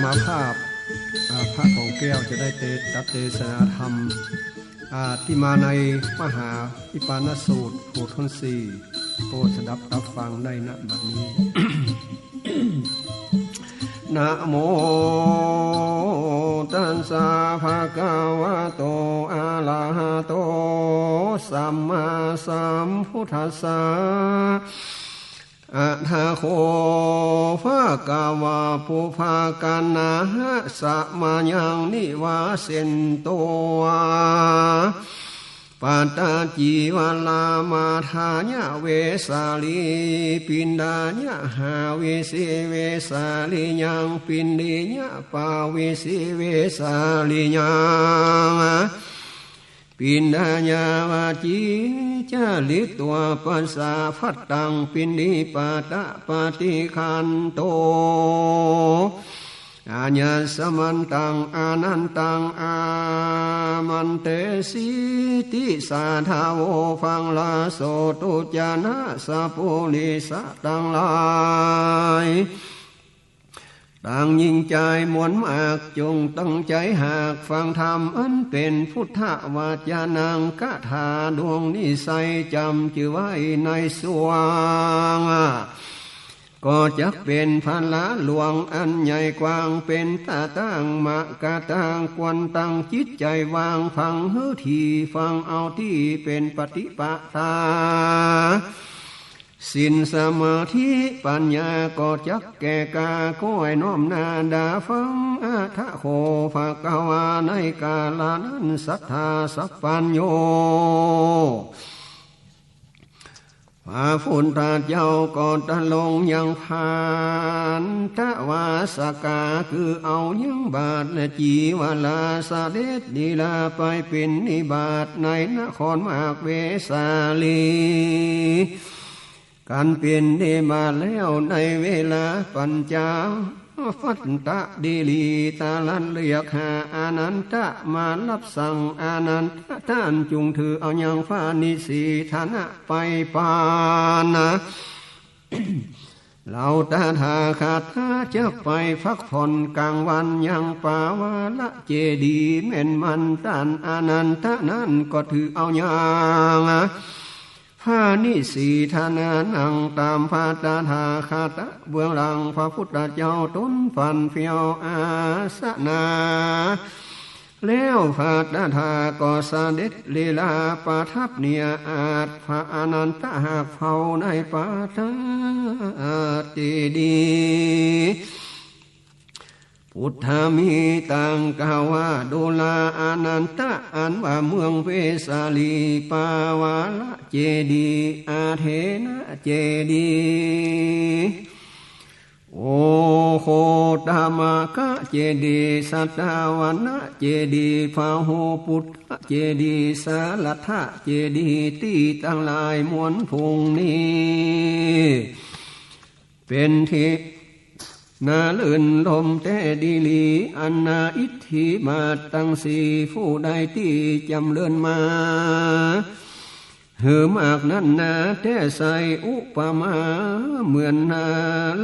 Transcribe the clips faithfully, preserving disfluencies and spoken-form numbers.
มหาภาพ อ่า พระผ่องแก้วจะได้เต ตัดเตสนาธรรม อ่า ตี้มาในมหาอิปปานสูตร บทตี้สี่ โปรดสดับรับฟังได้ ณ บัดนี้ นะโมตัสสะ ภะคะวะโต อะระหะโต สัมมาสัมพุทธัสสะ อะถะโข ภะคะวา ปุพพะกะนะหะ สะมะยัง นิวาเสนโต ปะตะจีวะรามาทายะ เวสาลี ปิณฑายะ หาเวสี เวสาลียัง ปิณฑียะ ปาเวสี เวสาลียัง ปิณฑายะ วาจี จาริตวา ปัสสะพัตตัง ปิณฑีปาตะปะฏิคันโต อายัสมันตัง อานันตัง อามันเตสี ติสาทาโว ฟังลาโส ตุจานะ สะปุริสะตังหลาย ตังญิงจายมวลมาก จงตั้งใจ๋หากฟังธรรม อันเป๋นพุทธวจนัง กถาดวงนี้ไส้จ๋ำจื้อไว้ในสวง ก็จักเป๋นผละหลวงอันใหญ่กว้าง เป๋นตาตั้งมะกะตัง ควรตั้งจิตใจ๋วาง ฟังหื้อถี่ ฟังเอาตี้เป๋นปฏิปทา ศีลสมาธิปัญญาก็จักแก่กล้า ขอให้น้อมหน้าดาฟัง อะถะโข ภะคะวา ในกาละนั้น สัตถาสัพพัญญู พระพุทธเจ้าก็ตรัสลงยังภันตวาสกา คือเอายังบาตรและจีวรา เสด็จลีลาไปบิณฑบาตในนครมากเวสาลี กันบิณฑบาตแล้วในเวลาปัญจวัตตะดีหลี ตรัสเรียกหาอานันทะมาฮับสั่ง อานันทะต้านจุ่งถือเอายังพระนิสีทนะไปปานนะ เฮาตถาคตะจักไปพักผ่อนก๋างวันยังปาวาละเจดีย์ แม่นมันต้านอานันทะนั้นก็ถือเอายังพระนิสีทนะนั่งต๋ามพระตถาคตะเบื้องหลัง พระพุทธเจ้าตนฟั่นเฟียวอาสนะ แล้วพระตถาก็เสด็จลีลาประทับเนียอาสน์พระอานันทะหากเฝ้าในปาตะเจดีย์ ปุทธะมีตัง กล่าวว่า ดูราอานันทะ อันว่าเมืองเวสาลี ปาวาละเจดีย์ อาเถนะเจดีย์ โอโคตมะคะเจดีย์ สัตตวนะเจดีย์ พาหุปุทธะเจดีย์ สารัตถะเจดีย์ ตี้ตังหลายมวลฝูงนี้ เป๋นตี้น่ารื่นรมย์แต๊ดีหลี อันนาอิทธิบาทตังสี่ ผู้ใดตี้จ๋ำเริญมา หื้อมากนั้นนา แต๊ใส่อุปมาเหมือนนา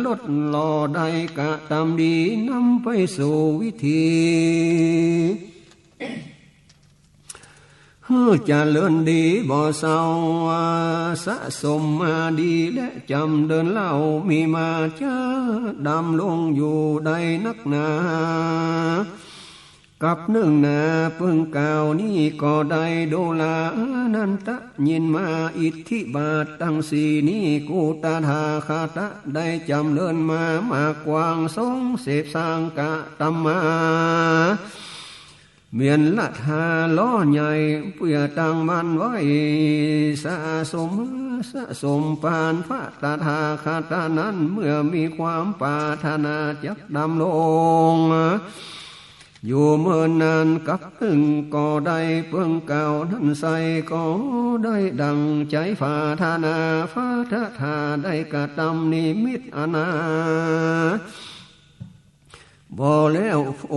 รถหล่อได้กระตำดี นำไปสู่วิธี หื้อเจริญดีบ่เศร้า สะสมมาดีและจ๋ำเริญเล่า มีมาจะดำรงอยู่ได้นักหนา กับนึ่งนาเปิ้งกล่าวนี้ก็ได้ ดูราอานันทะ ยินมาอิทธิบาทตังสี่นี้ กุตถาคตะได้จ๋ำเริญมามากกว้าง ทรงเสพสร้างกระตำมา เหมือนละทาล้อใหญ่ เปื้อตั้งมั่นไว้ สะสม สะสมปานพระตถาคตะนั้น เมื่อมีความปรารถนาจักดำรง อยู่เมินนาน กับนึ่งก็ได้เปิ้งกล่าวนั้นไส้ ก็ได้ดั่งใจ๋ปรารถนา พระตถาได้กระตำนิมิตอันนา บ่แล้ว โอ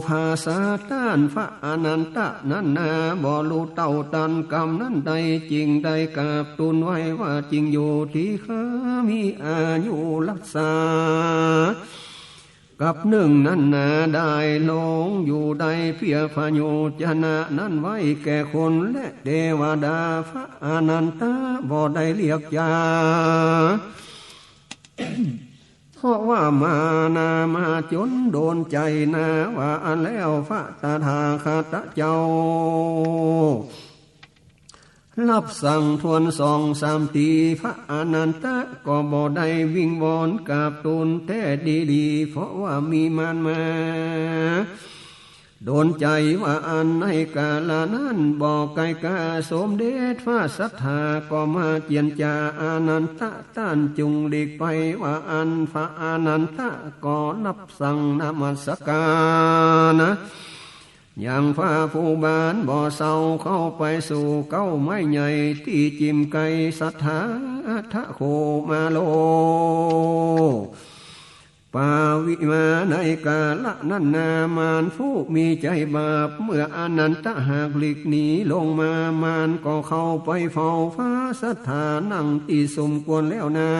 ภาสาต้านพระอานันทะนั้นนา บ่ฮู้เต้าตันกำนั้นได้ จึงได้กราบทูลไว้ว่า จริงอยู่ตี้ข้ามีอายุรักษา กับนึ่งนั้นนา ได้ลงอยู่ได้เพียงพยัญชนะนั้นไว้แก่คนและเตวดา พระอานันทะบ่ได้เรียกจา เพราะว่ามานามาจ๋นโดนใจ๋นา ว่าอั้นแล้วพระตถาคตะเจ้า รับสั่งทวนสองสามที พระอานันทะก็บ่ได้วิงวอนกราบทูลแต่ดีๆ เพราะว่ามีมารมาโดนใจ๋ ว่าอั้นในกาละนั้นบ่ไกลกา สมเด็จพระสัตถาก็มาเจียรจา อานันทะต้านจุ่งหลีกไป ว่าอั้นพระอานันทะก็รับสั่งนมัสการ ยังพระภูบาลบ่เซา เข้าไปสู่เก๊าไม้ใหญ่ตี้จิ่มไกสัตถา อัฏฐโคมาโล ปาวิมา ในกาละนั้นนา มารผู้มีใจ๋บาป เมื่ออานันทะหากหลีกหนีลงมา มารก็เข้าไปเฝ้าพระสัตถา นั่งตี้สมควรแล้วนา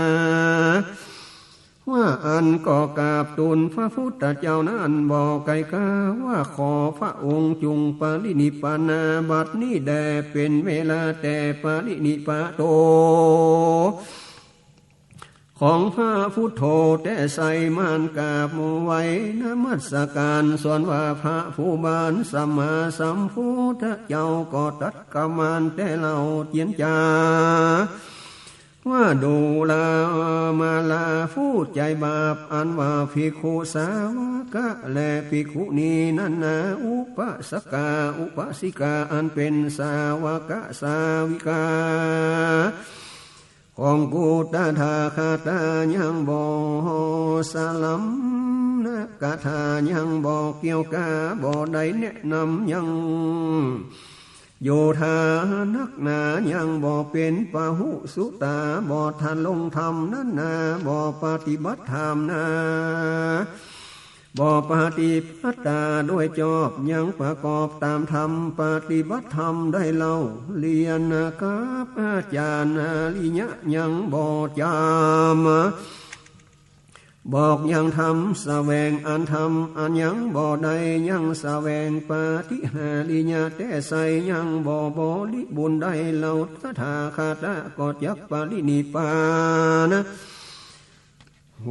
ว่าอั้นก็กราบทูลพระพุทธเจ้านั้นบ่ไกลกา ว่าขอพระองค์จุ่งปรินิพพานาบัดนี้แด่ เป๋นเวลาแต่ปรินิพพาโต ของพระพุทโธ แต่ใส่มารกราบไหว้นมัสการ ส่วนว่าพระภูบาลสัมมาสัมพุทธเจ้าก็ตรัสกับมารแต่เล่าเจียรจา ว่าดูรามาราผู้ใจ๋บาป อันว่าภิกขุสาวกะและภิกขุณีนั้นนา อุปาสกาอุปาสิกา อันเป๋นสาวกะสาวิกา ของกูตถาคตะยังบ่สลำนะกถา ยังบ่เกี่ยวกา บ่ได้แนะนำยัง โยธานักหนา ยังบ่เป๋นปะหุสุตา บ่ทะลงธรรมนั้นนา บ่ปฏิบัติธรรมนา บ่ปฏิบัติตาโดยจอบ ยังประกอบต๋ามธรรม ปฏิบัติธรรมได้เล่าเรียนกับอาจ๋ารย์อริยะ ยังบ่จ๋ำ บอกยังธรรม แสวงอันธรรมอันยังบ่ได้ ยังแสวงปาฏิหาริยะแต่ใส่ ยังบ่บริบูรณ์ได้ เล่าตถาคตะก็จักปรินิพพาน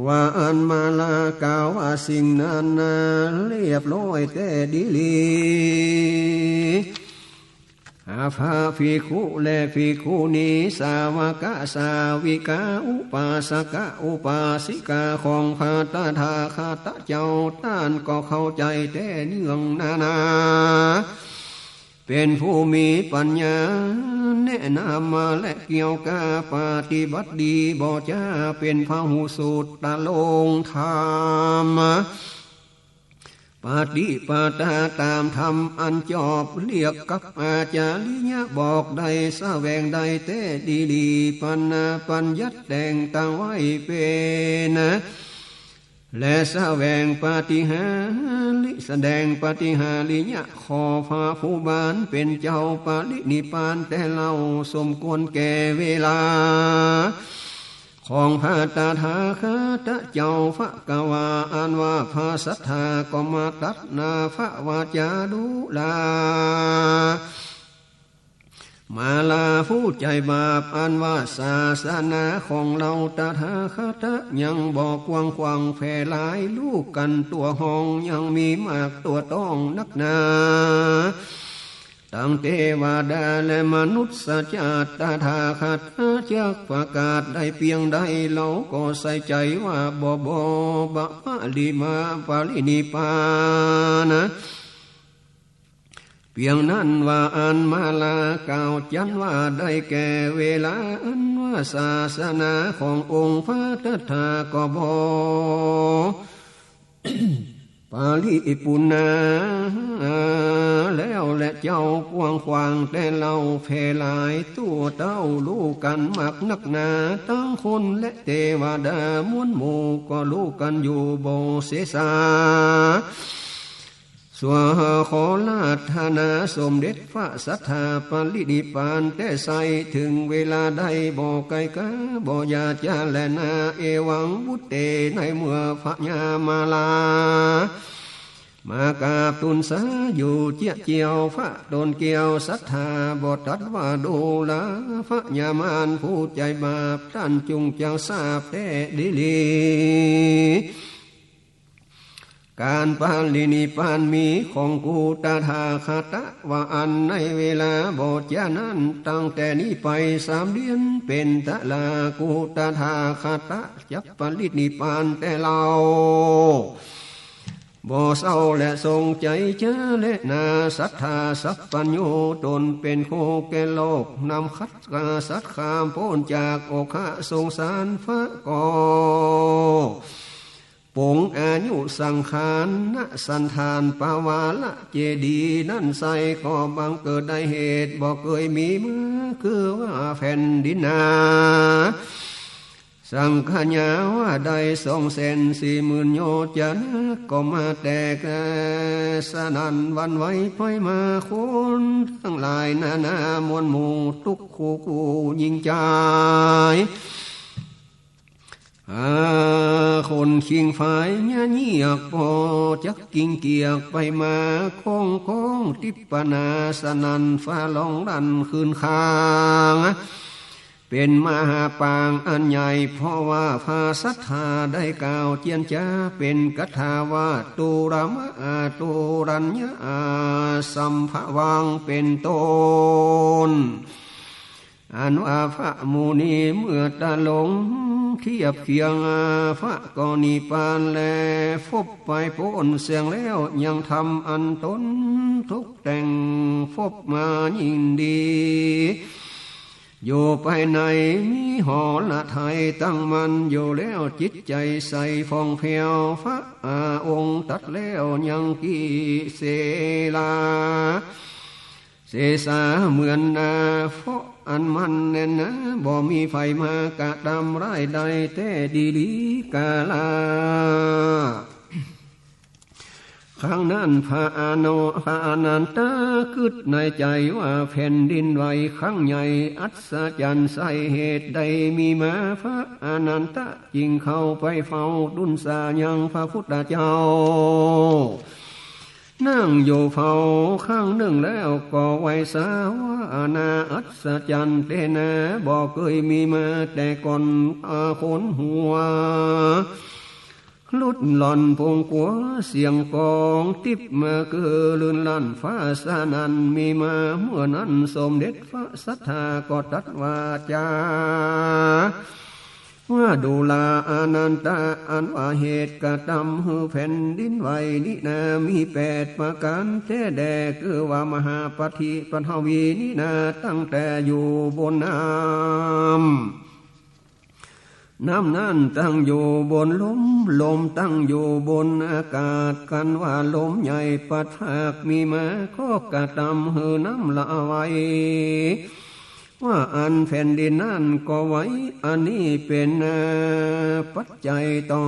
ว่าอั้นมาลากล่าวว่าสิ่งนั้นนาเรียบร้อยแต่ดีหลี อาพระภิกขุและภิกขุณี สาวกะสาวิกา อุปาสกะอุปาสิกา ของพระตถาคตะเจ้า ต้านก็เข้าใจ๋แต่เนืองนานา เป๋นผู้มีปัญญาแนะนำมาและเกี่ยวกับปฏิบัติดี บ่จ๋าเป๋นพะหุสุตตะลงธรรม ปฏิปทาต๋ามธรรมอันจอบ เรียกกับอาจ๋าริยะบอกได้ แสวงได้แต่ดีหลี ปัญญาปัญญัติแต่งตั้งไว้เป๋น และแสวงปาฏิหาริย์ แสดงปาฏิหาริยะ ขอพระภูบาลเป๋นเจ้าปรินิพพานแต่เล่า สมควรแก่เวลา ของพระตถาคตะเจ้าภะคะวา อันว่าพระสัตถาก็มาตรัสนาพระวาจ๋าดูรา มาลาผู้ใจ๋บาป อันว่าศาสนาของเฮาตถาคตะยังบ่กว้างขวางแผ่หลาย ฮู้กั๋นตั๋วห้องยังมีมากตั๋วต้องนักหนา ตังเตวดาและมนุษย์ชาติ ตถาคตะจักประกาศได้เปียงใด เฮาก็ใส่ใจ๋ว่าบ่ บ่ บะ ปะริมา ปรินิพพานะ เปียงนั้นว่าอั้นมาลากล่าวจันว่าได้แก่เวลาอันว่าศาสนาขององค์พระตถาคต ปริปูรณาแล้วแลเจ้ากว้างขวางแต่เฮาแผ่หลาย ตั๋วเต้าฮู้กั๋นมากนักหนา ตังคนและเตวดามวลหมู่ก็ฮู้กั๋นอยู่บ่เสสา ส ตัวขอราธนาสมเด็จพระสัตถาปรินิพพานแต๊ไส้ เถิงเวลาใดบ่ไก๋กา บ่อย่าจะแลนา เอวัง วุตเต ในเมื่อพญามาลา มากราบทูลสาอยู่เจี๊ยะเจียว พระต๋นเกลี้ยวสัตถาบ่ตรัสว่าดูรา พญามารผู้ใจ๋บาป ต้านจุ่งจักทราบแต๊ดีหลี ก๋านปรินิพพานมีของกูตถาคตะ ว่าอั้น ในเวลาบ่จานั้น ตั้งแต่นี้ไปสามเดือนเป๋นตะลา กูตถาคตะจักปรินิพพานแต๊เล่า บ่เศร้าและสงสัยจะแลนา สัตถาสัพพัญญูต๋นเป๋นคู่แก่โลก นำขัดกาสัตว์ข้ามป๊นจากโอฆะสงสาร พระก็ ปงอายุสังขาร ณ สันฐานปวาระเจดีย์นั้นไส้ ก็บังเกิดได้เหตุบ่เกยมีมา คือว่าแผ่นดินนา สังขยาว่าได้สองแสนสี่หมื่นโยชน์จะนะ ก็มาแตกสนั่นหวั่นไหวไปมา คนตังหลายนานามวลหมู่ตุ๊กข์คู่คู่ยิ่งใจ๋ อา คนคิงฝายเยียะเยียก ปอจักกิ่งเกียกไปมา ก้องก้องติปนา สนั่นฟ้าร้องลั่นคลื่นคาง เป๋นมหาปางอันใหญ่ เพราะว่าพระสัตถาได้กล่าวเจียรจา เป๋นคาถาว่า ตูรมะอา ตูรัญญะอา สัมภวัง เป๋นต้น อันว่าพระมุนีเมื่อตะหลงเทียบเคียง พระก็นิพพานแล พบไปป๊นเสี้ยงแล้ว ยังทำอันตนตกแต่ง พบมายิ่งดี อยู่ภายในมีหฤทัยตั้งมั่นอยู่แล้ว จิตใจ๋ใสผ่องแผ้ว พระองค์ตรัสแล้วยังกิเสลา เสสาเหมือนนา เพราะอันมั่นแน่นหนา บ่มีใผมากระตำร้ายได้แต๊ดีหลีกาลา ครั้งนั้นพระอาโน พระอานันทะกึ๊ดในใจ๋ว่า แผ่นดินไหวครั้งใหญ่อัศจรรย์ไส้ เหตุใดมีมา พระอานันทะจึงเข้าไปเฝ้าทูลสายังพระพุทธเจ้า นั่งอยู่เฝ้าครั้งนึ่งแล้วก็ไหว้สาว่า นาอัศจรรย์แต๊นา บ่เกยมีมาแต่ก่อน อา ขนหัวลุกล่อนผงกั๋ว เสียงกองติบมาเกือลื่นลั่น ฟ้าสนั่นมีมา เมื่อนั้นสมเด็จพระสัตถาก็ตรัสว่าจา ว่าดูราอานันทะ อันว่าเหตุกระตำหื้อแผ่นดินไหวนี้นา มีแปดประก๋านแต๊แด่ คือว่ามหาปฐิ ปฐวีนี้นา ตั้งแต่อยู่บนน้ำ น้ำนั้นตั้งอยู่บนลม ลมตั้งอยู่บนอากาศ กันว่าลมใหญ่พัดพากมีมา ก็กระตำหื้อน้ำละไหว ว่าอันแผ่นดินนั้นก็ไหว อันนี้เป๋นปัจจัยต่อ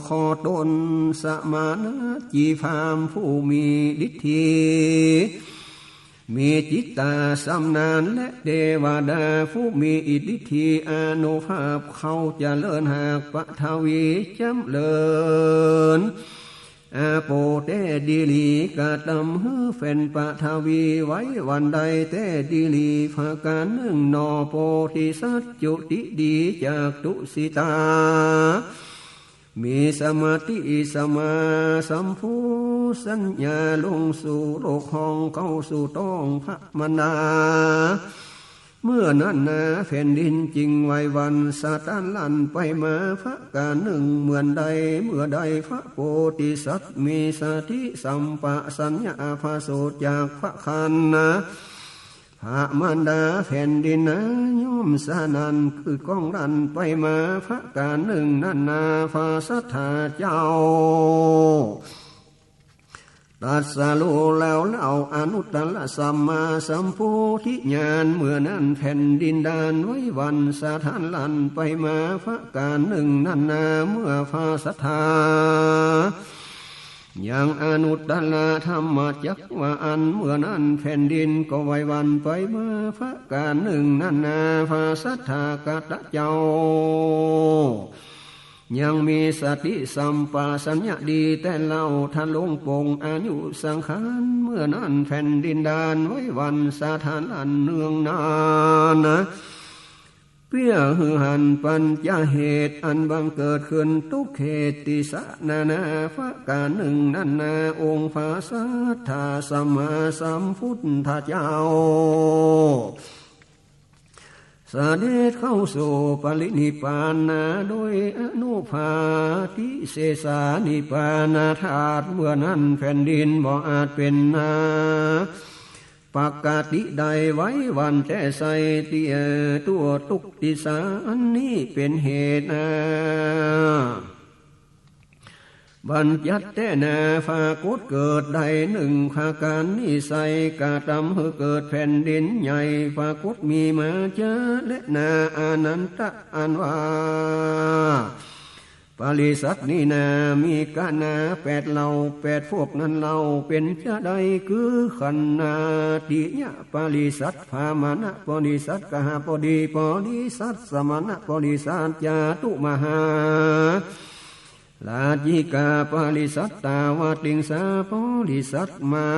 ข้อต้น สมณะชีพราหมณ์ผู้มีฤทธี มีจิตตาชำนาญ และเตวดาผู้มีอิทธิอานุภาพ เขาเจริญหากปฐวี เจริญ อาโปแต๊ดีหลี กระตำหื้อแผ่นปฐวีไหวหวั่นได้แต๊ดีหลี ประก๋านนึ่งหนอ โพธิสัตว์จุติดีจากตุสิตา มีสมาธิสัมมาสัมโพธัญญา ลงสู่โลกห้องเข้าสู่ต๊องพระมารดา เมื่อนั้นนาแผ่นดินจึงไหวหวั่นสะท้านลั่นไปมา ประก๋านนึ่งเหมือนใด เมื่อใดพระโพธิสัตว์มีสติสัมปชัญญะ ประสูติจากพระครรภ์นา พระมารดาแผ่นดินนาย่อมสนั่นกึกก้องลั่นไปมา ประก๋านนึ่งนั้นนา พระสัตถาเจ้า ตรัสรู้แล้วเล่าอนุตตรสัมมาสัมโพธิญาณ เมื่อนั้นแผ่นดินด้านไหวหวั่นสะท้านลั่นไปมา ประก๋านนึ่งนั้นนา เมื่อพระสัตถา ยังอนุตตรธรรมจักรวาล เมื่อนั้นแผ่นดินก็ไหวหวั่นไปมา ผะก๋านนึ่งนั้นนา พระสัตถาคตะเจ้า ยังมีสติสัมปชัญญะดีแต่เล่า ทรงปลงอายุสังขาร เมื่อนั้นแผ่นดินดานไหวหวั่น สะท้านลั่นเนืองนานนะ เปื้อหื้อหันปัญจเหตุ อันบังเกิดขึ้นตุ๊กเหตุติสะนานา ผะก๋านนึ่งนั้นนา องค์พระสัตถาสัมมาสัมพุทธเจ้า เสด็จเข้าสู่ปรินิพพานา โดยอนุภาทิเสสานิพพานธาตุ เมื่อนั้นแผ่นดินบ่อาจเป๋นนา ปกติได้ไหวหวั่นแต๊ไซร้ เตี้ยตั๋วตุ๊กติสา อันนี้เป๋นเหตุนา บัญญัติแต๊นา ผะกฏเกิดได้นึ่งผะก๋านนี้ไซร้ กระตำหื้อเกิดแผ่นดินใหญ่ ผะกฏมีมาเจอแลนา อานันทะ อันว่า ปริษัทนี้นา มีกะนาแปดเหล่า แปดพวกนั้นเล่า เป๋นจาใด คือขันธาติยปริษัท พามณปริษัท กหปดีปริษัท สมณปริษัท จาตุมหาราชิกาปริษัท ตาวติงสาปริษัท มหา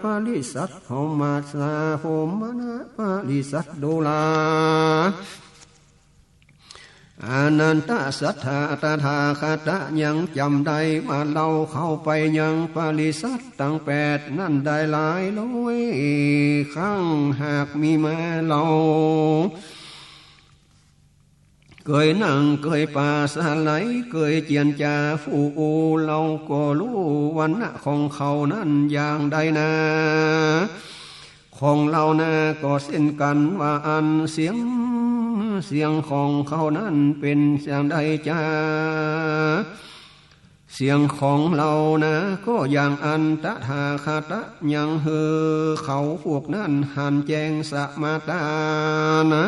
ปริษัท พรหมสา พรหมณปริษัท ดูรา อานันทะ สัตถาตถาคตะยังจ๋ำได้ว่า เฮาเข้าไปยังปริษัทตังแปดนั้นได้หลายร้อยครั้ง หากมีมาเฮาเกยนั่งเกยปราศรัยเกยเจียรจา ผู้อู้เฮาก็ฮู้วรรณะของเขานั้นอย่างใดนา ของเฮานาก็เช่นกั๋นว่าอั้น เสียง เสียงของเขานั้นเป๋นอย่างใดจา เสียงของเฮานาก็อย่างอั้น ตถาคตะยังหื้อเขาพวกนั้นหันแจ้งสมาตานะ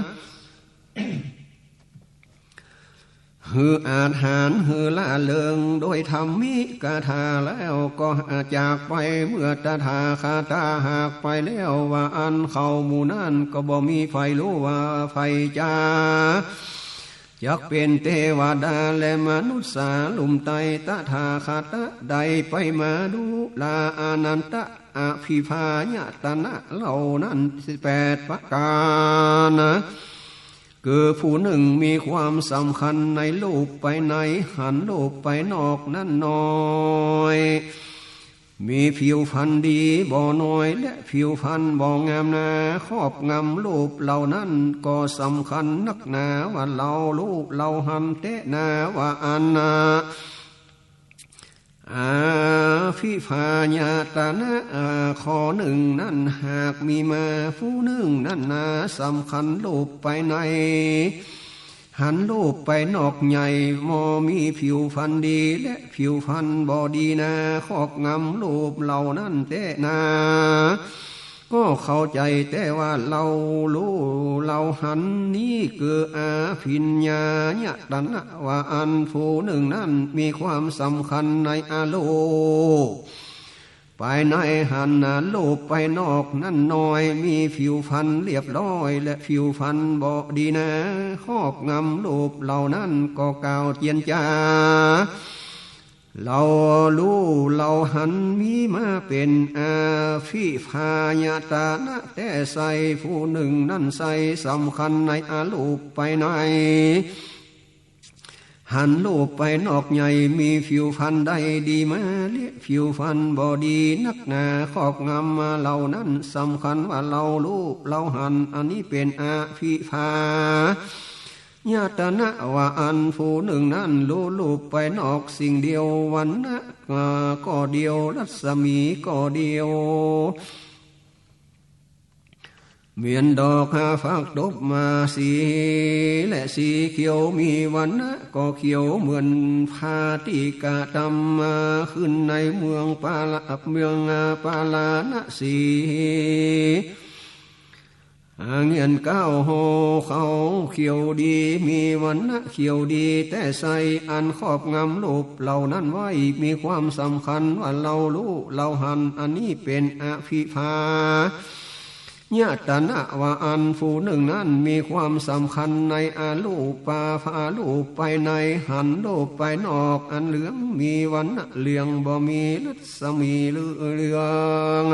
หื้ออาจหาญหื้อร่าเริงโดยธรรมิกถาแล้ว ก็จากไปเมื่อตถาคตะหากไปแล้วว่าอั้น เขาหมู่นั้นก็บ่มีใผฮู้ว่าใผจา จักเป๋นเตวดาและมนุษย์สาลุ่มใต้ ตถาคตะได้ไปมาดูราอานันทะ อภิพายตนะเหล่านั้นแปดประก๋านนะ คือผู้นึ่งมีความสำคัญในรูปไปใน หันรูปไปนอกนั้นน้อย มีผิวพรรณดีบ่น้อย และผิวพรรณบ่งามนา ครอบงำรูปเหล่านั้นก็สำคัญนักหนา ว่าเฮาฮู้เฮาหันแต๊นา ว่าอั้นนา อภิพายตนะ อ่า ข้อนึ่งนั้นหากมีมา ผู้นึ่งนั้นนา สำคัญรูปไปใน หันรูปไปนอกใหญ่ บ่มีผิวพรรณดี และผิวพรรณบ่ดีนา ครอบงำรูปเหล่านั้นแต๊นา ก็เข้าใจ๋แต๊ว่าเฮาฮู้เฮาหัน นี้คืออภิญญายตนะ ว่าอั้นผู้นึ่งนั้นมีความสำคัญในอารูป ไปในหันรูปไปนอกนั้นน้อย มีผิวพรรณเรียบร้อย และผิวพรรณบ่ดีนา ครอบงำรูปเหล่านั้นก็กล่าวเจียรจา เฮาฮู้เฮาหันมีมาเป๋นอภิพายตนะแต๊ไซร้ ผู้นึ่งนั้นไซร้ สำคัญในอารูปไปใน หันรูปไปนอกใหญ่ มีผิวพรรณได้ดีมา และผิวพรรณบ่ดีนักหนา ครอบงำมาเหล่านั้น สำคัญว่าเฮาฮู้เฮาหัน อันนี้เป๋นอภิพายตนะ ว่าอั้นผู้นึ่งนั้นฮู้รูปไปนอกสิ่งเดียว วรรณะ อ่า ก็เดียว รัศมีก็เดียว เหมือนดอกหาผักตบมาสี และสีเขียวมีวรรณะก็เขียว เหมือนผ้าตี้กระตำมาขึ้นในเมืองปารา เมืองปาราณสี เ เงี่ยนเก๊า เขาเขียวดี มีวรรณะเขียวดีแต๊ไส้ อันครอบงำรูปเหล่านั้นไว้ มีความสำคัญว่าเฮาฮู้ เฮาหัน อันนี้เป๋นอภิพายตนะ ว่าอั้น ผู้นึ่งนั้นมีความสำคัญในอรูปา อรูปภายใน หันรูปภายนอกอันเหลือง มีวรรณะเหลือง บ่มีรัศมีเหลือง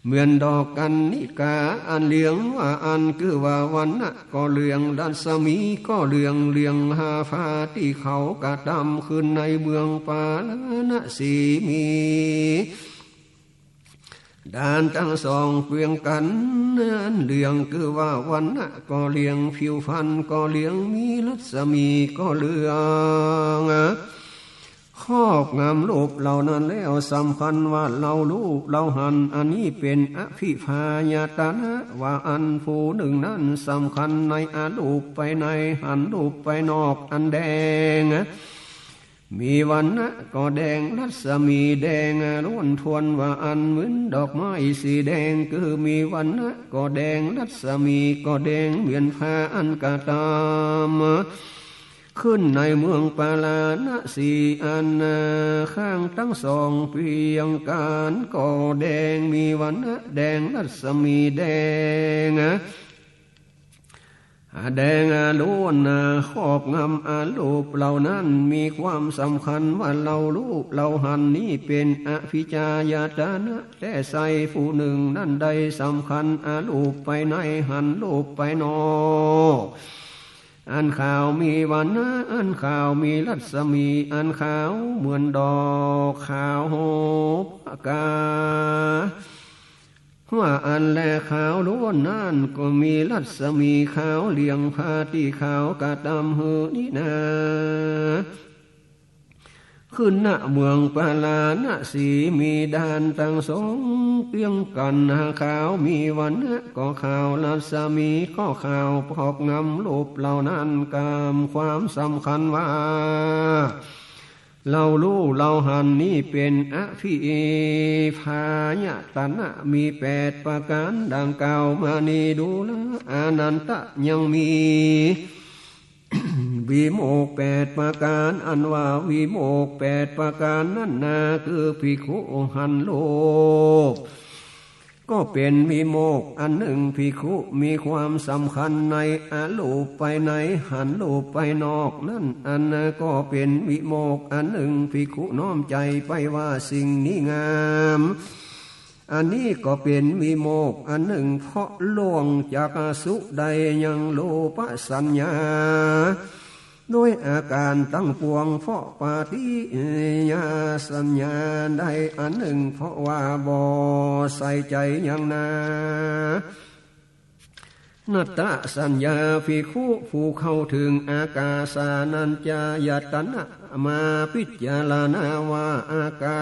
เหมือนดอกกัณณิกาอันเหลือง ว่าอั้น คือว่าวรรณะก็เหลือง รัศมีก็เหลือง เหลืองหาฟ้าตี้เขากระตำ ขึ้นในเมืองปาราณสีมีด้านตังสองเปื้องกั๋น อันเหลือง คือว่าวรรณะก็เหลือง ผิวพรรณก็เหลือง มีรัศมีก็เหลือง ครอบงำรูปเหล่านั้นแล้ว สำคัญว่าเฮาฮู้ เฮาหัน อันนี้เป๋นอภิพายตนะ ว่าอั้น ผู้นึ่งนั้นสำคัญในอรูปภายใน หันรูปภายนอกอันแดง มีวรรณะก็แดง รัศมีแดงล้วนถ้วน ว่าอั้น เหมือนดอกไม้สีแดง คือมีวรรณะก็แดง รัศมีก็แดง เหมือนผ้าอันกระตำ ขึ้นในเมืองปาราณสี อันข้างตังสองเปื้องกั๋นก็แดง มีวรรณะแดง รัศมีแดง แดงล้วน ครอบงำอรูปเหล่านั้น มีความสำคัญว่าเฮาฮู้ เฮาหัน นี้เป๋นอภิชฌายตนะแต๊ไส้ ผู้นึ่งนั้นได้สำคัญอรูปภายใน หันรูปภายนอก อันขาว มีวรรณะอันขาว มีรัศมีอันขาว เหมือนดอกขาวผกา ว่าอั้นแล ขาวล้วนนั้นก็มีรัศมีขาว เหลืองผ้าตี้เขากระตำหื้อนี้นา ขึ้นณเมืองปาราณสี มีด้านตังสองเปื้องกั๋น ขาว มีวรรณะก็ขาว รัศมีก็ขาว ครอบงำรูปเหล่านั้น กำความสำคัญว่าเฮาฮู้ เฮาหัน นี้เป๋นอภิพายตนะ มีแปดประก๋านดังกล่าวมานี้ ดูราอานันทะ ยังมี วิโมกข์แปดประก๋าน อันว่าวิโมกข์แปดประก๋านนั้นนา คือภิกขุหันรูปก็เป๋นวิโมกข์อันนึ่ง ภิกขุมีความสำคัญในอรูปภายใน หันรูปภายนอกนั้น อันก็เป๋นวิโมกข์อันนึ่ง ภิกขุน้อมใจ๋ไปว่าสิ่งนี้งาม อันนี้ก็เป๋นวิโมกข์อันนึ่ง เพราะล่วงจากสุได้ยังรูปสัญญา โดยอาก๋านตังปวง เพราะปฏิสัญญาได้อันนึ่ง เพราะว่าบ่ใส่ใจ๋ยังนา นัตตสัญญา ภิกขุผู้เข้าเถิงอากาสานัญจายตนะ มาพิจารณาว่าอากา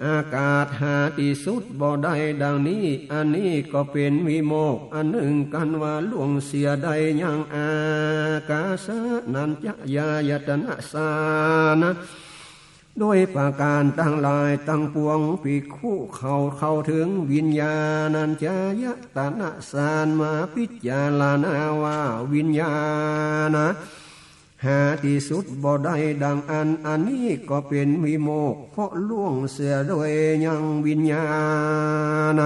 อากาศหาตี้สุดบ่ได้ดังนี้ อันนี้ก็เป๋นวิโมกข์อันนึ่ง กันว่าล่วงเสียได้ยังอากาสานัญจายตนะฌาน โดยประก๋านตังหลายตังปวง ภิกขุเข้า เข้าเถิงวิญญาณัญจายตนะฌาน มาพิจารณาว่าวิญญาณ หาตี้สุดบ่ได้ดังอั้น อันนี้ก็เป๋นวิโมกข์ เพราะล่วงเสียโดยยังวิญญาณ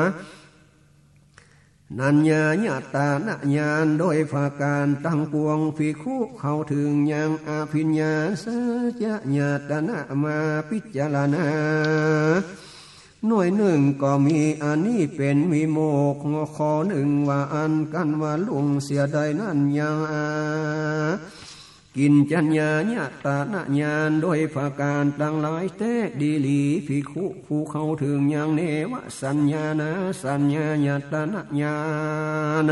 นัญจายตนะญาณ โดยประก๋านตังปวง ภิกขุเข้าเถิงยังอภิญญาสัจจายตนะ มาพิจารณา หน่วยนึ่งก็มี อันนี้เป๋นวิโมกข์ข้อนึ่ง ว่าอั้น กันว่าล่วงเสียได้นั้นยังอากิญจัญญายตนะญาณ โดยประก๋านตังหลายแต๊ดีหลี ภิกขุผู้เข้าเถิงยังเนวสัญญานาสัญญายตนะญาณ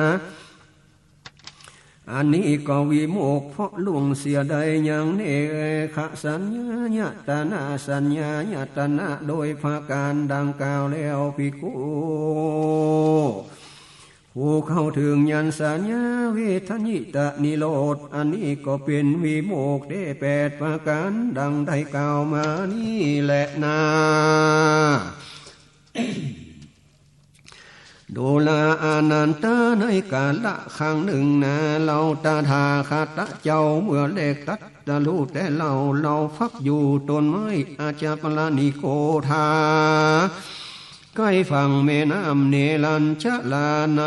อันนี้ก็วิโมกข์ เพราะล่วงเสียได้ยังเนวสัญญายตนะสัญญายตนะ โดยประก๋านดังกล่าวแล้ว ภิกขุผู้เข้าเถิงยังสัญญาเวทยิตนิโรธ อันนี้ก็เป๋นวิโมกข์แต๊แปดประก๋าน ดังได้กล่าวมานี้แลนา ดูราอานันทะ ในกาละครั้งนึ่งนา เฮาตถาคตะเจ้าเมื่อแลตัสรู้แต๊เล่า เฮาพักอยู่ต้นไม้อาชาปะละนิโคธา ใก้ฝั่งแม่น้ำเนรัญชรา ใน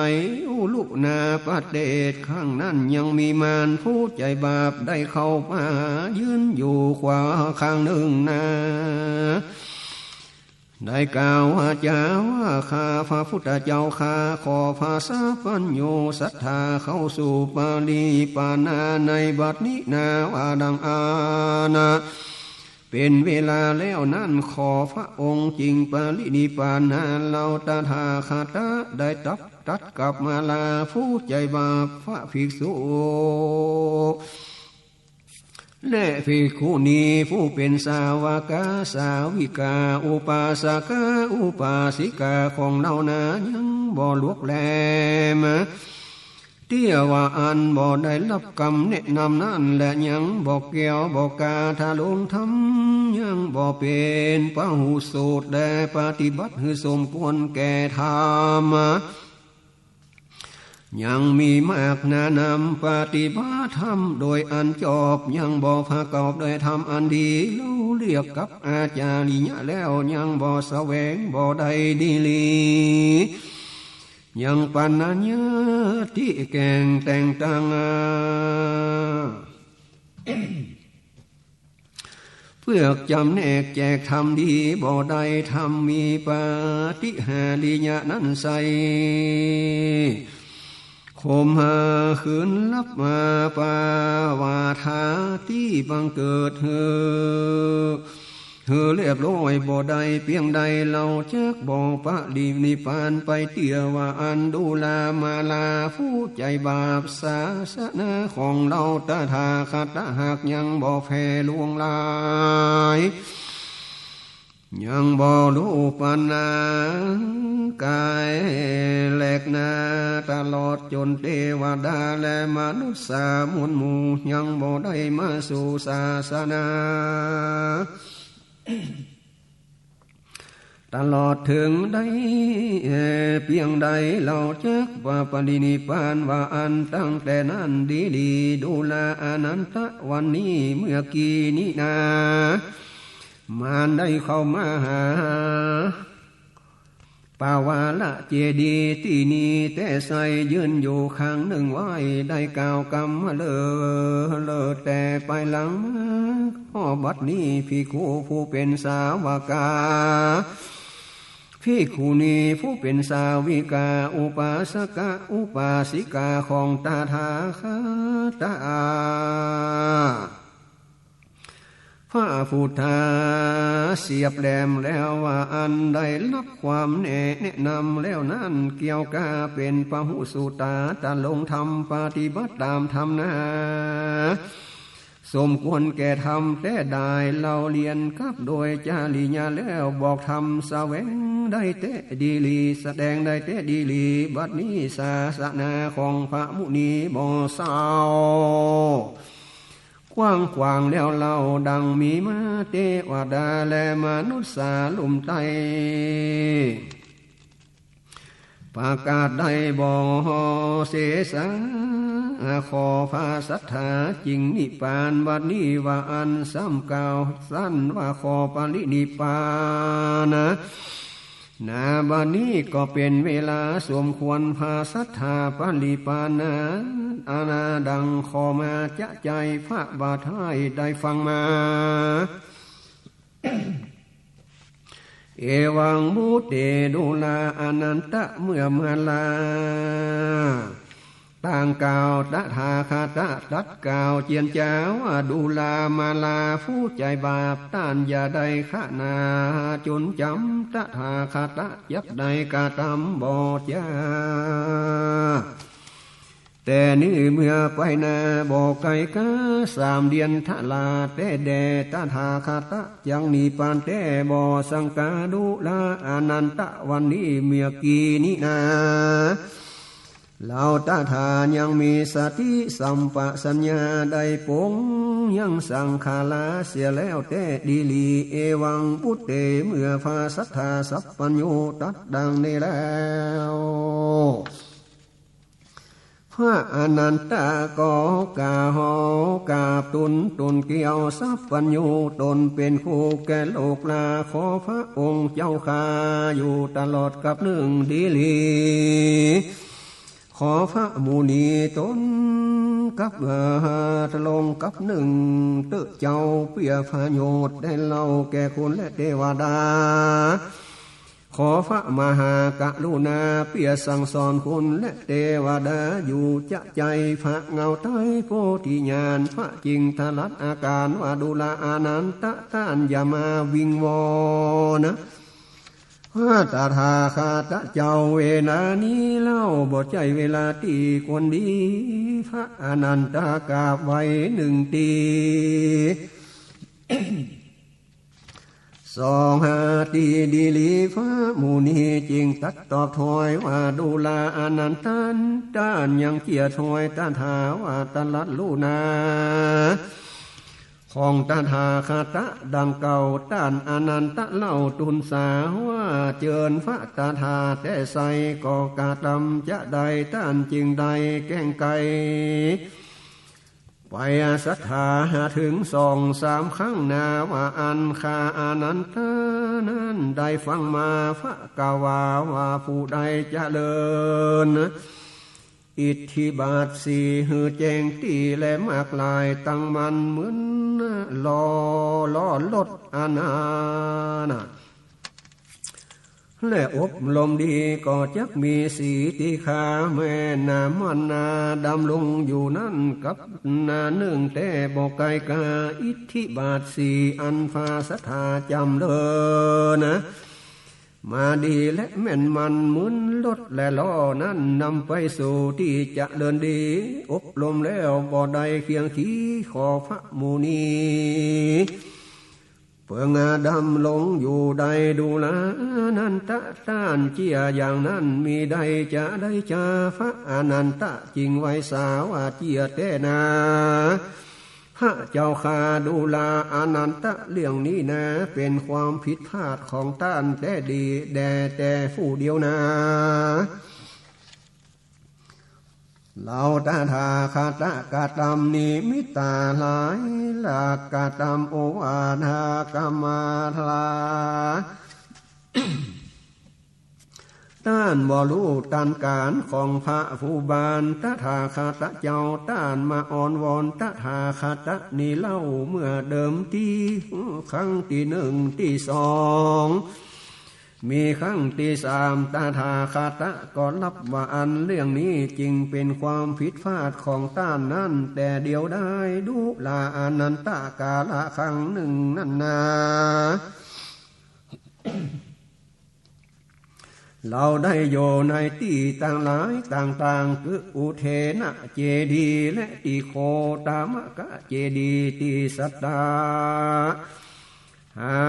อุรุณาประเทศ ครั้งนั้นยังมีมารผู้ใจ๋บาปได้เข้ามายืนอยู่ขวาข้างนึ่งนา ได้กล่าววาจาว่า ข้าพระพุทธเจ้าข้า ขอพระสัพพัญญูศรัทธาเข้าสู่ปรินิพพานาในบัดนี้นา ว่าดังอั้น เป๋นเวลาแล้วนั้น ขอพระองค์จึงปรินิพพานา เฮาตถาคตะได้ตรัสตัดกับมาราผู้ใจ๋บาป พระภิกษุ และภิกขุณีผู้เป๋นสาวกาสาวิกา อุปาสกาอุปาสิกาของเฮานา ยังบ่หลวกแหลม เตื้อว่าอั้นบ่ได้ฮับกำแนะนำนั้น และยังบ่แก้วบ่กล้าทะลงธรรม ยังบ่เป๋นพหูสูตรและปฏิบัติหื้อสมควรแก่ธรรม ยังมีมากหนานำปฏิบัติธรรมโดยอันจอบ ยังบ่ประกอบโดยธรรมอันดี เฮาเรียกกับอาจาริยะแล้ว ยังบ่แสวงบ่ได้ดีหลี ยังปัญญาที่แก่งแต่งตั้ง เปื้อจ๋ำแนกแจกธรรมดีบ่ได้ ธรรมมีปาฏิหาริยะนั้นใส่ ข่มหาคืนลับมาปาวาทาตี้บังเกิดหื้อ หื้อเรียบร้อยบ่ได้เปียงใด เฮาจักบ่ปรินิพพานไป เตื้อว่าอั้นดูรามาราผู้ใจ๋บาป ศาสนาของเฮาตถาคตะหากยังบ่แผ่หลวงหลาย ยังบ่ฮู้ปัญญากายแหลกนา ตลอดจ๋นเตวดาและมนุษย์สามวลหมู่ ยังบ่ได้มาสู่ศาสนา ตลอดเถิงได้เปียงใด เฮาจักว่าปรินิพพานว่าอั้น ตั้งแต่นั้นดีหลี ดูราอานันทะ วันนี้เมื่อกี้นี้นา มารได้เข้ามาหา ปวาระเจดีย์ตี้นี้แต๊ไส้ ยืนอยู่ข้างนึ่งไหว้ ได้กล่าวกำเล่อ เล่อแต่ปายหลังมา ฮอดบัดนี้ภิกขุผู้เป๋นสาวกา ภิกขุณีผู้เป๋นสาวิกา อุปาสกะอุปาสิกาของตถาคตะ พระพุทธาเสียบแหลมแล้วว่าอั้น ได้ฮับความแนะ แนะนำแล้วนั้น เกี่ยวกับเป๋นพหูสูตรา ตะลงธรรม ปฏิบัติต๋ามธรรมนา สมควรแก่ธรรมแต๊ดาย เฮาเรียนกับโดยจริยาแล้ว บอกธรรมแสวงได้แต๊ดีหลี แสดงได้แต๊ดีหลี บัดนี้ศาสนาของพระมุนีบ่เศร้า กว้างขวางแล้วเล่า ดังมีมาเตวดาและมนุษย์สาลุ่มใต้ ประกาศได้บ่เสสา ขอพระศรัทธาจึงนิพพาน บัดนี้ว่าอั้น ซ้ำกล่าวสั้นว่าขอปรินิพพานา นาบัดนี้ก็เป๋นเวลาสมควร พระศรัทธาปรินิพพานา อาณาดังขอมาจะใจพระบาทให้ได้ฟังมา เอวัง พุทเท ดูราอานันทะ เมื่อมารา ต่างกล่าว ตถาคตะตรัสกล่าวเจียรจาว่า ดูรามาราผู้ใจ๋บาป ต้านอย่าได้ขณาจดจ๋ำ ตถาคตะจักได้กระตำบ่จา แต่นี้เมื่อไปหน้าบ่ไก๋กา สามเดือนทราแต๊แด่ ตถาคตะจักนิพพานแต๊ บ่สังกา ดูราอานันทะ วันนี้เมื่อกี้นี้นา เฮาตถายังมีสติสัมปชัญญะได้ปรงยังสังขาราเสียแล้วแต๊ดีหลี เอวัง ปุตเต เมื่อพระสัตถาสัพพัญญูตรัสดังนี้แล้ว พระอานันทะก็กล่าวกราบทูล ทูลเกล้าสัพพัญญูตนเป็นครูแก่โลกรา ขอพระองค์เจ้าข้าอยู่ตลอดกัปนึ่งดีหลี ขอพระมุนีตนกับ เอ่อ ลงกัปนึ่งเต๊อะเจ้า เปื้อประโยชน์แด่เฮาแก่คนและเตวดา ขอพระมหากรุณาเปื้อสั่งสอนคนและเตวดาอยู่จะใจ๋ พระเงาไตรโพธิญาณ พระจิ่งตรัสอาการว่า ดูราอานันทะ ต้านอย่ามาวิงวอนนะ พระตถาคตะเจ้า เวลานี้เล่าบ่ใจ้เวลาตี้ควรดี พระอานันทะกราบไหว้นึ่งตี้ สองห้าตี้ดีหลี พระมุนีจึ่งตรัสตอบถอยว่า ดูราอานันทะ ต้านยังเจียถอยตถาว่าตรัสลูนา ของตถาคตะดังเก่า ต้านอานันทะเล่าทูลสาว่า เจิญพระตถาแต๊ใส ก็กระตำจะใด ต้านจึ่งได้แก้งไข ไปศรัทธาเถิงสองสามครั้งนา ว่าอั้น ข้าอานันทะนั้นได้ฟังมา พระกวาว่า ผู้ใดเจริญ อิทธิบาทสี่หื้อแจ้งตี้แลมากหลาย ตั้งมั่นเหมือนล้อ ล้อรถอานานะ และอบรมดีก็จักมีสีติขา แม่นนามันนาดำรงอยู่นั้นกับนานึ่งแต๊บ่ไกลกา อิทธิบาทสี่อันพระสัตถาจ๋ำเริญนะ มาดีและแม่นมันเหมือนรถและล้อนั้น นำไปสู่ตี้เจริญดี อบรมแล้วบ่ได้เคียงขี ขอพระมุนี เปิงดำรงอยู่ได้ ดูราอานันทะ ต้านเจียอย่างนั้นมิได้จะใดจา พระอานันทะจึ่งไหว้สาว่า เจียแต๊นา พระเจ้าข้า ดูราอานันทะ เรื่องนี้นา เป๋นความผิดพลาดของต้านแต๊ดีแด่แต่ผู้เดียวนา เฮาตถาคตะกระตำนิมิตตาหลาย และกระตำโอวาทกรรมฐาน ต้านบ่ฮู้ต้านก๋านของพระผู้บาน ตถาคตะเจ้า ต้านมาอ้อนวอนตถาคตะนี้เล่า เมื่อเดิมตี้ ครั้งตี้นึ่ง ตี้สอง มีครั้งตี้สาม ตถาคตะก็ฮับว่าอันเรื่องนี้จึงเป๋นความผิดพลาดของต้านนั้นแต่เดียวดาย ดูราอานันทะ กาละครั้งนึ่งนั้นนา เฮาได้อยู่ในตี้ต่างหลายต่างๆ คืออุเทนะเจดีย์ และตี้โคตมะกะเจดีย์ ตี้สัตตา หา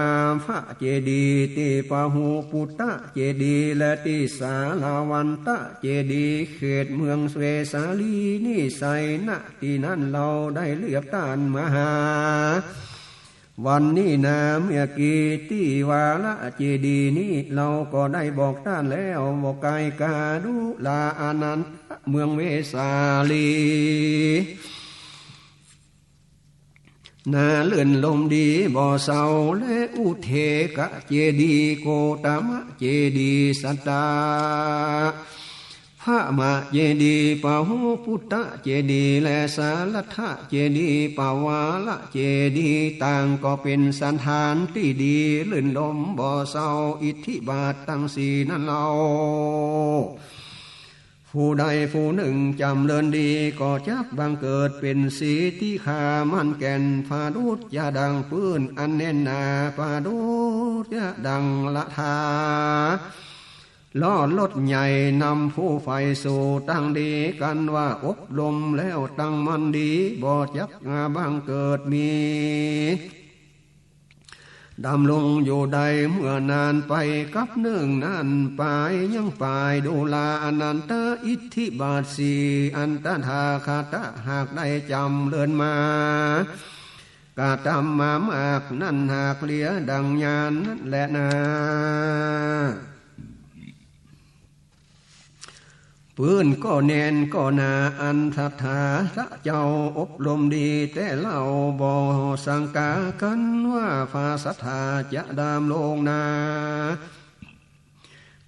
พระเจดีย์ ตี้ปะหูปุตตะเจดีย์ และตี้สาลวันตะเจดีย์ เขตเมืองเวสาลีนี้ไส้ ณ ตี้นั้นเฮาได้เรียกต้านมาหา วันนี้นา เมื่อกี้ตี้วาละเจดีย์นี้ เฮาก็ได้บอกต้านแล้ว บ่ไกลกา ดูราอานันทะ เมืองเวสาลี นาเลื่อนลมดีบ่เศร้า และอุเทกะเจดีย์ โคตมะเจดีย์ สัตตา พระมะเจดีย์ ปะหูปุตตะเจดีย์ และสาลัทธะเจดีย์ ปะวาละเจดีย์ ต่างก็เป๋นสถานตี้ดี เลื่อนลมบ่เศร้า อิทธิบาทตังสี่นั้นเล่า ผู้ใดผู้นึ่งจ๋ำเริญดี ก็จักบังเกิดเป๋นสีติขา มั่นแก่น ประดุจจะดั่งปื้นอันแน่นหนา ประดุจจะดั่งรถา ล้อรถใหญ่ นำผู้ใฝ่สู่ตางดี กันว่าอบรมแล้วตั้งมั่นดี บ่จักบังเกิดมี ดำรงอยู่ได้เมื่อนานไป กับนึ่งนั้นไป ยังไปดูราอานันทะ อิทธิบาทสี่อันตถาคตะหากได้จ๋ำเริญมา กระตำมามากนั้นหากเหลือดังยานนั้นแลนา ปื๊นก็แน่นก็หนา อันตถาคตะเจ้าอบรมดีแต๊เล่า บ่สังกากั๋นว่า พระสัตถาจะดำรงนา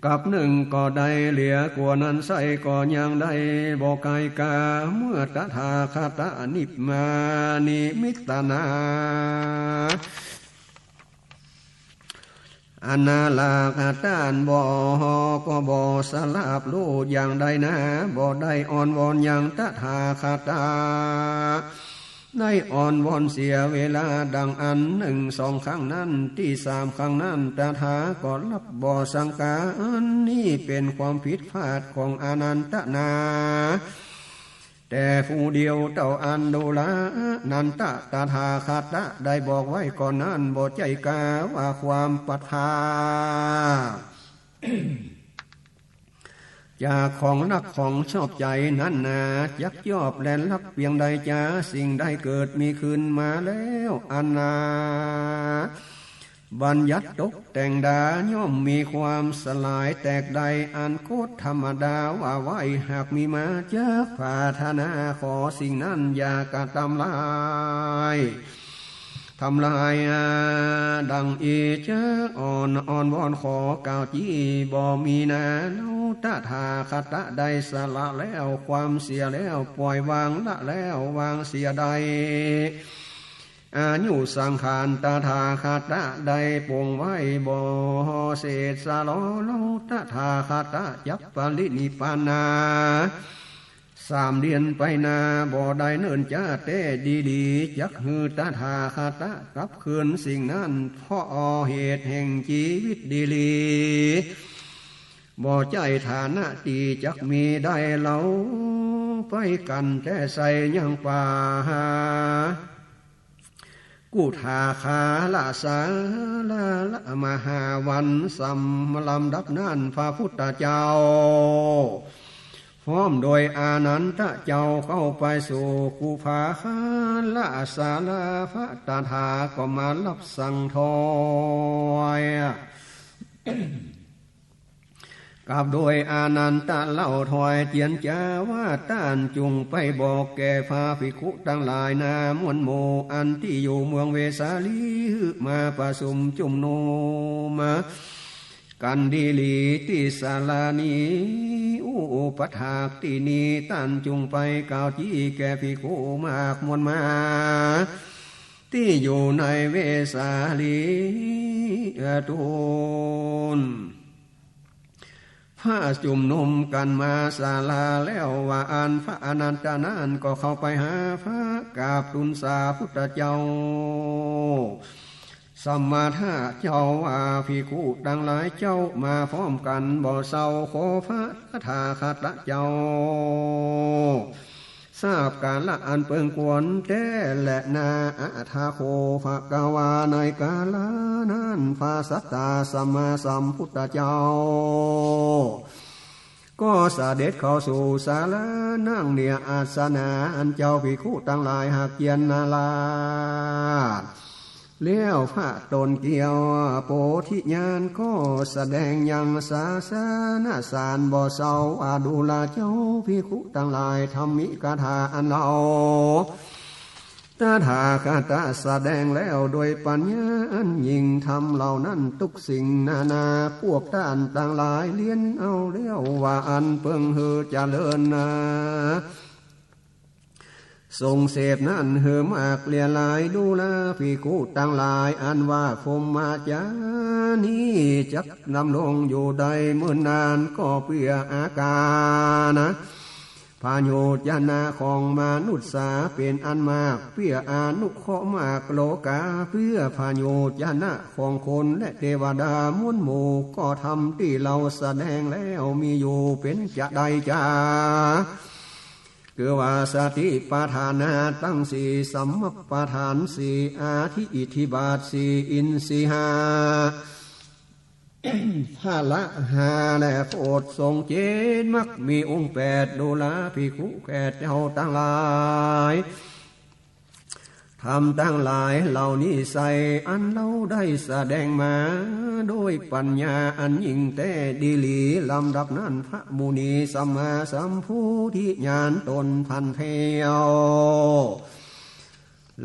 กับนึ่งก็ได้เหลือกว่านั้นไส้ ก็ยังได้บ่ไกลกา เมื่อตถาคตะนิพพานิมิตนา อันนาลาคตะอันบ่ ก็บ่สลับฮู้อย่างใดนา บ่ได้อ้อนวอนยังตถาคตะ ได้อ้อนวอนเสียเวลาดังอั้นนึ่งสองครั้งนั้น ตี้สามครั้งนั้น ตถาคตะบ่สังกา อันนี้เป๋นความผิดพลาดของอานันทะนา แต่ผู้เดียวเต้าอั้น ดูราอานันทะ ตถาคตะได้บอกไว้ก่อนนั้น บ่ใจ้กาว่าความพลัดพราก จากของฮักของชอบใจ๋นั้นนา จักยอบแลนฮักเปียงใดจา สิ่งใดเกิดมีขึ้นมาแล้ว อันนา บัญญัติตกแต่งดา ย่อมมีความสลายแตกได้ อันกฎธรรมดาว่าไว้ หากมีมาจักปรารถนา ขอสิ่งนั้นอย่ากระตำลาย ทำลายอาดังอี้จักอ้อน อ้อนวอนขอกล่าวจี้ บ่มีนา เฮาตถาคตะได้สละแล้ว ความเสียแล้ว ป่อยวางละแล้ว วางเสียได้ อายุสังขารตถาคตะได้ปลงไว้ บ่เสร็จสะหลอ เฮาตถาคตะจักปรินิพพานา สามเดือนไปนา บ่ได้เนิ่นจ๊าแต๊ดีหลี จักหื้อตถาคตะกลับคืนสิ่งนั้น เพราะเหตุแห่งจีวิตดีหลี บ่ใจ้ฐานะตี้จักมีได้เฮา ไปกั๋นแต๊ไส้ยังป่า กุฏาคาละสาละละมหาวัน สำลำดับนั้นพระพุทธเจ้า พร้อมโดยอานันทะเจ้าเข้าไปสู่กุฏาคาละสาลา พระตถาก็มาฮับสั่งถอย กราบโดยอานันทะเล่าถอยเจียรจาว่า ต้านจุ่งไปบอกแก่พระภิกขุตังหลายหน้ามวลหมู่ อันตี้อยู่เมืองเวสาลี หื้อมาประชุมจุมนุมกั๋นดีหลีตี้สาลานี้ อุปถากตี้นี้ ต้านจุ่งไปกล่าวจี้แก่ภิกขุมากมวลมา ตี้อยู่ในเวสาลี เอ่อ ทูล พระจุมนุมกั๋นมาสาลาแล้วว่าอั้น พระอานันทะนั้นก็เข้าไปหาพระกราบทูลสาพุทธเจ้า สมมาทะเจ้าว่า ภิกขุตังหลายเจ้ามาพร้อมกั๋นบ่เศร้า ขอพระตถาคตะเจ้า ทราบกาละอันเปิงควรแต๊แลนา อะถะโข ภะคะวา ในกาละนั้น พระสัตตาสัมมาสัมพุทธเจ้า ก็เสด็จเข้าสู่สาลา นั่งเณยอาสนะ อันเจ้าภิกขุตังหลายหากเจียรนาราช แล้วพระต๋นเกียวโพธิญาณก็แสดงยังศาสนสารบ่เศร้า ว่าดูราเจ้าภิกขุตังหลาย ธรรมิกถาอันเฮาตถาคตะแสดงแล้วโดยปัญญาอันยิ่ง ธรรมเหล่านั้นทุกสิ่งนานา พวกต้านตังหลายเฮียนเอาแล้วว่าอั้นเปิงหื้อเจริญนา ส่งเสพนั้นหื้อมากเลื่อหลาย ดูราภิกขุตังหลาย อันว่าพรหมจรรย์นี้จักดำรงอยู่ได้เมินนาน ก็เปื้ออาการนะ พโยจนะของมนุษย์สาเป๋นอันมาก เปื้ออนุเคราะห์มากโลกา เปื้อพโยจนะของคนและเตวดามวลหมู่ ก็ธรรมตี้เฮาแสดงแล้วมีอยู่เป๋นจาใดจา คือว่าสติปัฏฐานตังสี่ สัมมาปัฏฐานสี่ อธิอิทธิบาทสี่ อินทรีย์ห้า พละห้า และโพชฌงค์เจ็ด มรรคมีองค์แปด ดูราภิกขุแก่เจ้าตังหลาย ธรรมตังหลายเหล่านี้ไซร้ อันเฮาได้แสดงมาโดยปัญญาอันยิ่งแต๊ดีหลี ลำดับนั้นพระมุนีสัมมาสัมโพธิญาณต๋นพันเตียว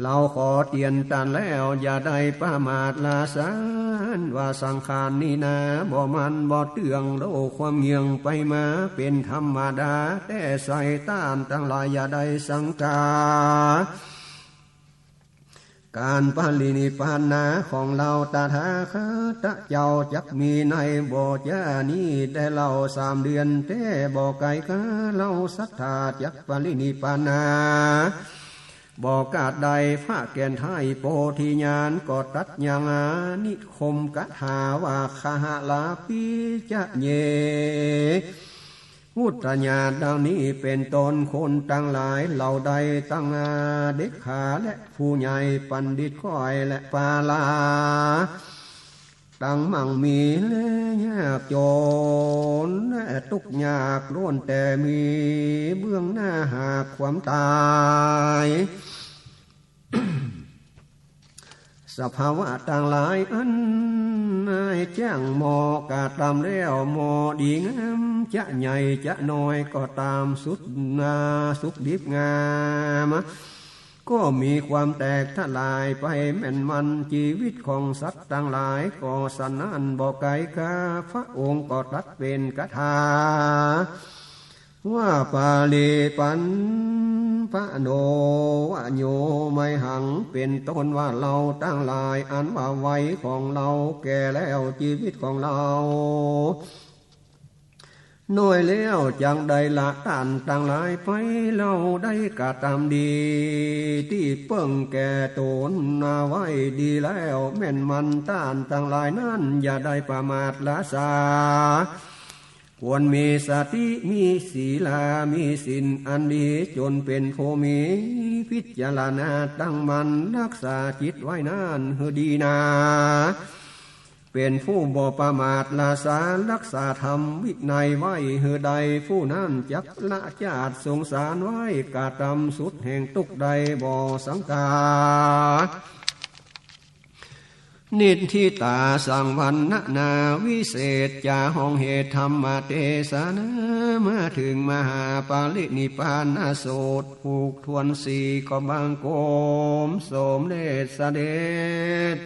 เฮาขอเตื๋อนต้านแล้ว อย่าได้ประมาทละสานว่าสังขารนี้นา บ่มั่นบ่เตื้อง โลความเยื่องไปมาเป๋นธรรมดา แต่ไซร้ต้านตังหลายอย่าได้สังกา ก๋านปรินิพพานาของเฮาตถาคตะเจ้าจักมีในบ่จ๊านี้แด่เล่า สามเดือนแต๊บ่ไก๋กา เฮาศรัทธาจักปรินิพพานา บ่กาดใด พระแก่นไท้โพธิญาณก็ตรัสยังนิคมกถาว่า คหะลาปิจะเย อุตตญาณดังนี้เป๋นต้น คนตังหลายเหล่าใดตังเด็กขาและผู้ใหญ่ ปัณฑิตก้อยและปาลา ตังมั่งมีและยากจ๋น และตุ๊กข์ยากล้วนแต่มี เบื้องหน้าหากความต๋าย สภาวะตังหลายอันนายจ้างหมอกระตำแล้ว หมอดีงามจะใหญ่จะน้อยก็ต๋าม สุดนาสุขดิบงาม ก็มีความแตกทลายไป แม่นมันจีวิตของสัตว์ตังหลายก็สะนั้นบ่ไก๋กา พระองค์ก็ตรัสเป๋นกถา ว่าปาริปันปะโนวะโยไมหัง เป๋นต้นว่าเฮาตังหลาย อันว่าวัยของเฮาแก่แล้ว จีวิตของเฮาน้อยแล้ว จักได้ละต้านตังหลายไป เฮาได้กระตำดีตี้เปิ้งแก่ต๋นนาไว้ดีแล้ว แม่นมันต้านตังหลายนั้น อย่าได้ประมาทละสา ควรมีสติ มีศีลา มีศีลอันดี จ๋นเป๋นผู้มี พิจารณาตั้งมั่น ฮักษาจิตไว้นั้นหื้อดีนา เป๋นผู้บ่ประมาทละสา ฮักษาธรรมวินัยไว้หื้อได้ ผู้นั้นจักละจาติสงสารไว้ กระตำสุดแห่งตุ๊กข์ได้บ่สังกา นิฏฐิตาสังวัณณนา วิเศษจาห้องเหตุธรรมเตสนา มาเถิงมหาปรินิพพานสูตร ผูกถ้วนสี่ก็บังคมสมเด็จเสด็จ